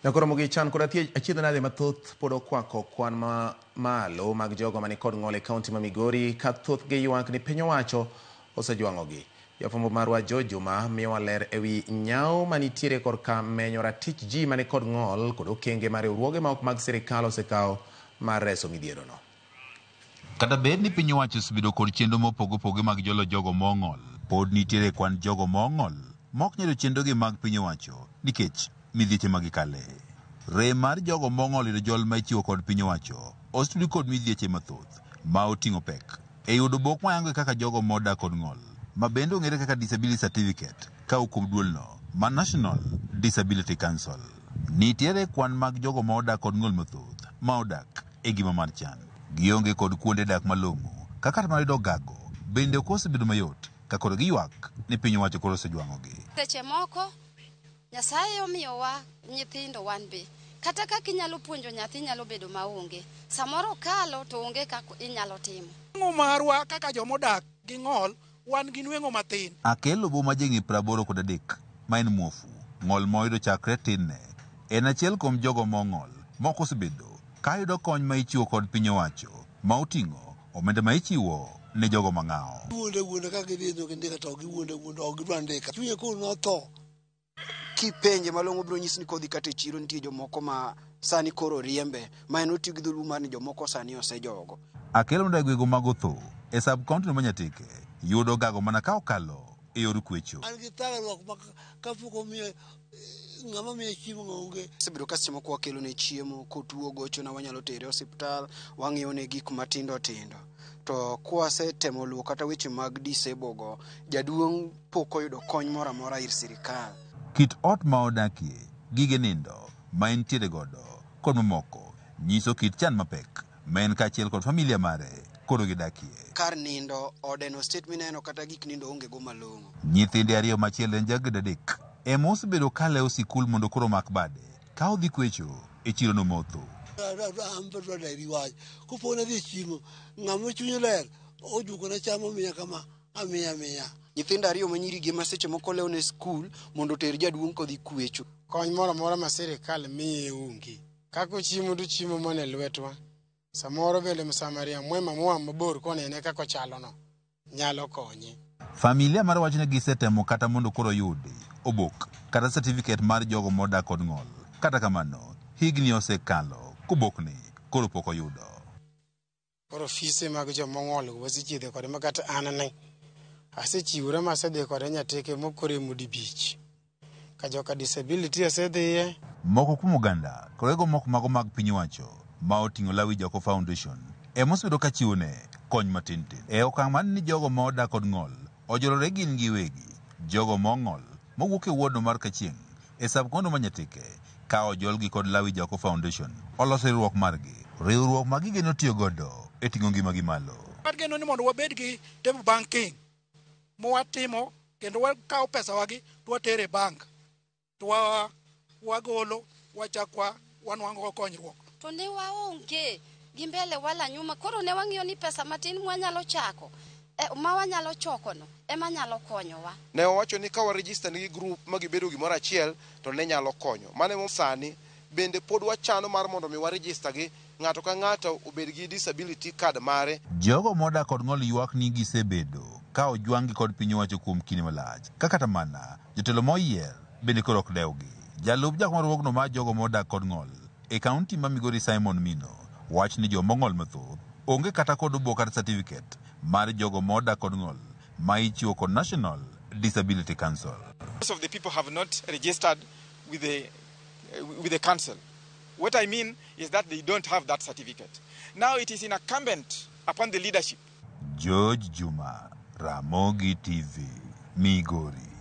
Nyakoromo gi chan kod achiedh nade mathoth pod okwako kwan ma malo mag jogo mani kod ng'ol e kaunti ma Migori ka thothgi ywak ni piny owacho osejwang'ogi. Jafwambo marwa George Juma miyowa ler ewi nyawo manitiere korka menyo ratich ji mani kod ng'ol kod okenge ma riwruoge ma ok mag sirikal osekawo mar reso midhierono. Kata bed ni piny owacho osebedo kod chenro mopogore opogore mag jolo jogo mong'ol, pod nitiere kwan jogo mong'ol mok nyalo chenrogi mag piny owacho nikech midhieche ma gikale. Rem mar jogo mong'ol yudo jol ma ichiwo kod piny owacho osetudi kod midhieche mathoth ma oting'o pek e yudo obok mayango kaka jogo modak kod ng'ol ma bende ong'ere kaka disability certificate ka kuom duolno ma National Disability Council. Nitiere kwan mag jogo ma odak kod ng'ol mathoth ma odak e ngima mar chan. Gionge kod kuonde dak malong'o kaka mar yudo gago bende ok osebedo mayot ka koro giywak ni piny owacho koro osejwang'ogi. Seche moko Nyasaye omiyowa nyithindo wan be. Kata kaka inyalo puonjo nyathi nyalo bedo maonge. Samoro okalo to onge kaka inyalo timo. Nweng'o marwa kaka jomodak gi ng'ol wan gi nweng'o mathin. Akelo Boma jahigni 83 ma en muofu, ng'ol moyudo chakre tinne. En achiel kuom jogo mong'ol mok osebedo ka yudo kony ma ichiwo kod piny owacho ma oting'o omenda ma ichiwo ne jogo mang'awo. Giwuonde wuonde ka gidhi no gindika to giwuonde wuonde ok gidwa ndika. Chunye koro notho. Kipenje malong'o biro nyisi ni kodhi kata e chiro nitie jomoko ma sani koro riembe ma en otiyo gi dholuo mar ni jomoko sani osejogo. Akelo modak e gwenge mag Otho e sub county ma Nyatike yudo gago mana ka okalo e yor kwecho. An gi thagruok ma kapok omiyo ng'ama miye chiemo onge. Osebedo ka seche moko wakelone chiemo, kotuo gochona wanyalo tere e osiptal, wang'iyone gik matindo tindo. To kwasetemo luwo kata weche mag disable go, jaduong' pok oyudo kony moro amora ir sirikal. Kit ot ma odakie, gige nindo ma entiere godo kod mamoko nyiso kit chan mapek ma en kaachiel kod familia mare koro gidakie. Kar nindo, odeno state mineno kata gik nindo onge go malong'o. Nyithinde ariyo machiel en ja grade 3 ema osebedo ka lewo sikul mondo koro omak bade ka odhi kwecho e chiro no motho. An be adwa leri wach. Kopo nadhi e chiro, ng'ama chunye ler ojukona cham omiya kama, amiya amiya. Nyithindo ariyo ma nyiri gi ema seche moko lewo ne skul mondo oter jaduong' kodhi kwecho. Kony moro amora ma sirikal miye onge. Kaka ochiemo to chiemo mana e lwetwa. Samoro bende msamaria mwema moa mabor konene kaka ochalono nyalo konye. Familia mar wacho ni gisetemo kata mondo koro oyudi obok kata certificate mar jogo modak kod ng'ol. Kata kamano, higni osekalo kobokni koro pok oyudo. Koro ofise mag jomong'ol go wasechiedho kode ma kata an ne asechiwora ma asedhi kode Nyatike mokoro e Mudi Beach. Ka joka disability asedhiye. Moko kuom oganda kod moko mago mag piny owacho ma oting'o Lawi Jako Foundation ema osebedo ka chiwo ne kony matin tin. E okang' mar ni jogo ma odak kod ng'ol ojolore gin giwegi, jogo mong'ol mowuok e ward mar Kachieng' e sub county ma Nyatike ka ojolgi kod Lawi Jako Foundation oloso riwruok margi. Riwruok ma gigeno tiyo godo e ting'o ngimagi malo. Wageno ni mondo wabed gi table banking mwatimo kendo wakawo pesa wagi to watere e bank to wagolo wachak wanwang'o konyruok. To ne waonge gi mbele wala nyuma, koro ne wang'iyo ni pesa matin mwanyalo chako ma wanyalo chokono ema nyalo konyowa. Ne owacho ni ka warejista nigi group ma gibedo gimoro achiel to ne nyalo konyo. Mano emo sani bende pod wachano mar mondo mi warejista gi ng'ato ka ng'ato obed gi disability card mare. Jogo modak kod ng'ol ywak ni gisebedo ka ojwang'gi kod piny owacho kuom kinde malach. Ka kata mana jotelo moyier bende koro ok dewgi. Jalup jakom riwruogno mar jogo modak kod ng'ol e kaunti ma Migori Simon Mino wach ni jomong'ol mathoth onge kata kod obok kata certificate mar jogo modak kod ng'ol ma ichiwo kod National Disability Council. Most of the people have not registered with the council. What I mean is that they don't have that certificate. Now it is incumbent upon the leadership. George Juma, Ramogi TV, Migori.